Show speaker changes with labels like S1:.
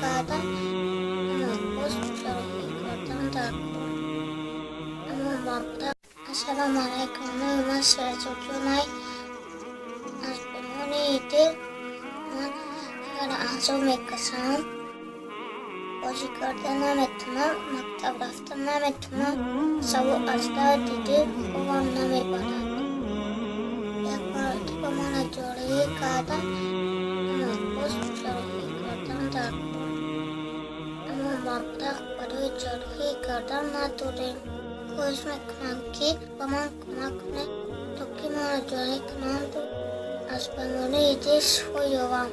S1: кардам, аммо боз ҷарроҳӣ кардан дар кор, аммо маблағ. Ассалому алайкум, номи ман Сироҷулҷонай. Аз бемории дил ман хеле азоб мекашам. Бозӣ карда наметавонам, мактаб рафта наметавонам. Савол: аз дарди дил хобам намебарад. Як маротиба мана ҷарроҳӣ кардам, аммо боз ҷарроҳӣ кардан дар кор, аммо маблағ барои ҷарроҳӣ кардан надорем. Хоҳиш мекунам, ки ба ман кӯмак кунед, то ки маро ҷарроҳӣ кунанду аз бемории дил шифо ёбам.